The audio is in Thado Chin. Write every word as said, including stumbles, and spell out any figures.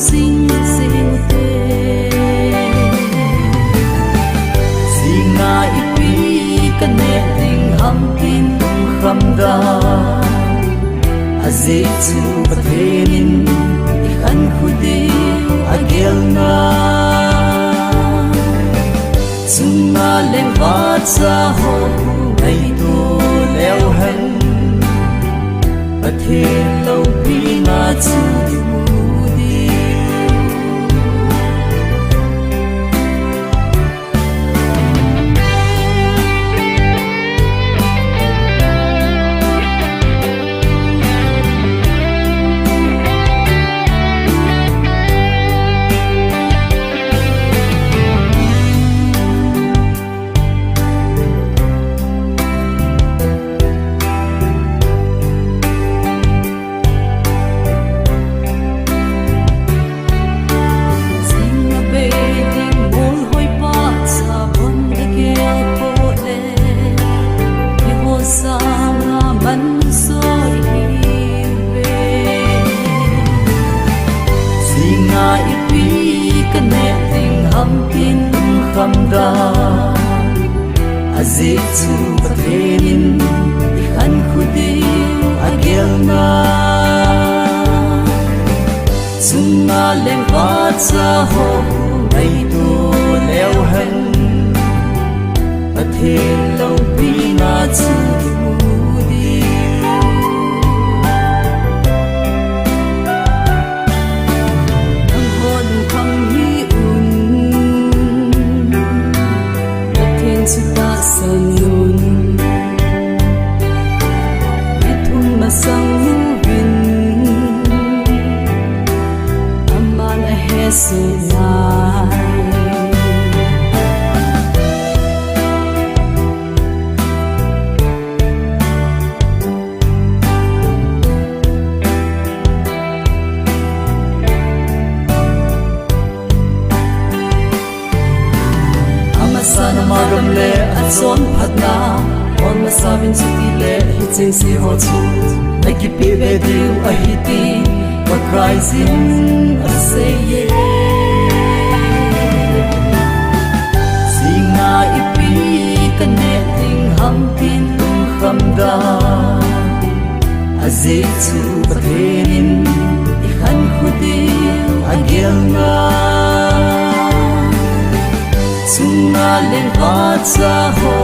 sing sing te. Jinga ipi kaneh ding ham tin lungkham dan. Ajeh chu Pathen in ikhankho diu agel ngai. Chunga lengvacha ho ngaito leu hen, Pathen loupina chu imu diu. Jinga ipi kaneh ding ham tin lungkham dan. Ajeh chu Pathen in ikhankho diu agel ngai. Chunga lengvacha ho ngaito leu hen, Pathen loupina chu imu diu. Nangho lungkham hih un, Pathen chu tahsan un. Ni thum masang uvin, aman ahesoh nai. Amasan ama gam le achonphatna, hon masa vin chuti le hicheng se ho chu nakipeh be diu ahi ti, Pakai jin asei e. Jinga ipi kaneh ding ham tin lungkham dan. Ajeh chu Pathen in ikhankho diu agel ngai. Chunga lengvacha ho